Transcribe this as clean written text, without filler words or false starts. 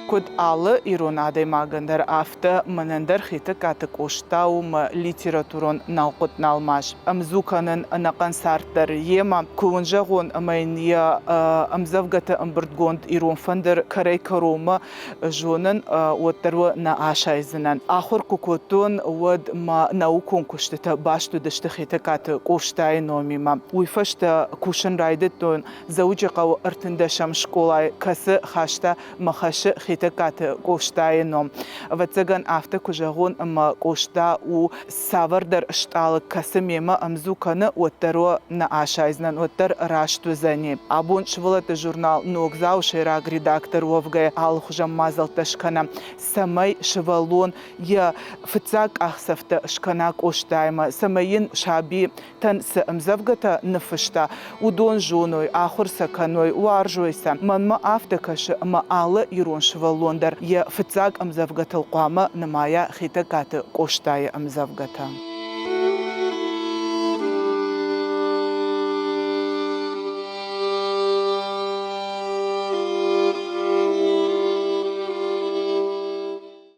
Куыд алы ирон адӕймагӕн дӕр, афтӕ мӕнӕн дӕр Хетӕгкаты Къоста у мӕ литературон налхъуыт-налмас. Ӕмдзу кӕнын ӕнӕхъӕн цард дӕр йемӕ. Куы уын зӕгъон, ӕмӕ йын йӕ ӕмдзӕвгӕты ӕмбырдгонд Ирон фӕндыр кӕрӕй-кӕронмӕ зонын, уӕддӕр уӕ нӕ асайдзынӕн. Ахуыр куы кодтон, уӕд мӕ наукон куыстытӕ баст уыдысты Хетӕгкаты Къостайы номимӕ. Уый фӕстӕ кусын райдыдтон Дзӕуджыхъӕуы ӕртындӕсӕм скъолайы, кӕцы хаста мӕ хӕссы Хетӕгкаты Къостайы ном. Ӕвӕццӕгӕн, афтӕ куы зӕгъон, ӕмӕ Къоста у цавӕрдӕр стъалы, кӕцы мемӕ ӕмдзу кӕны, уӕддӕр уӕ нӕ асайдзынӕн, уӕддӕр раст уыдзӕни. Абон сывӕллӕтты журнал Ногдзау сӕйраг редактор уӕвгӕйӕ алыхуызӕн мадзӕлттӕ скӕнӕм, цӕмӕй сывӕллон йӕ фыццаг къахдзӕфтӕ скӕна Къостаимӕ, цӕмӕй йын саби тӕн цы ӕмдзӕвгӕтӕ ныффыста, уыдон зоной, ахуыр сӕ кӕной, уарзой сӕ. Мӕнмӕ афтӕ кӕсы, ӕмӕ алы ирон сывӕллон дӕр йӕ фыццаг ӕмдзӕвгӕтыл хъуамӕ нымайа Хетӕгкаты Къостайы ӕмдзӕвгӕтӕ.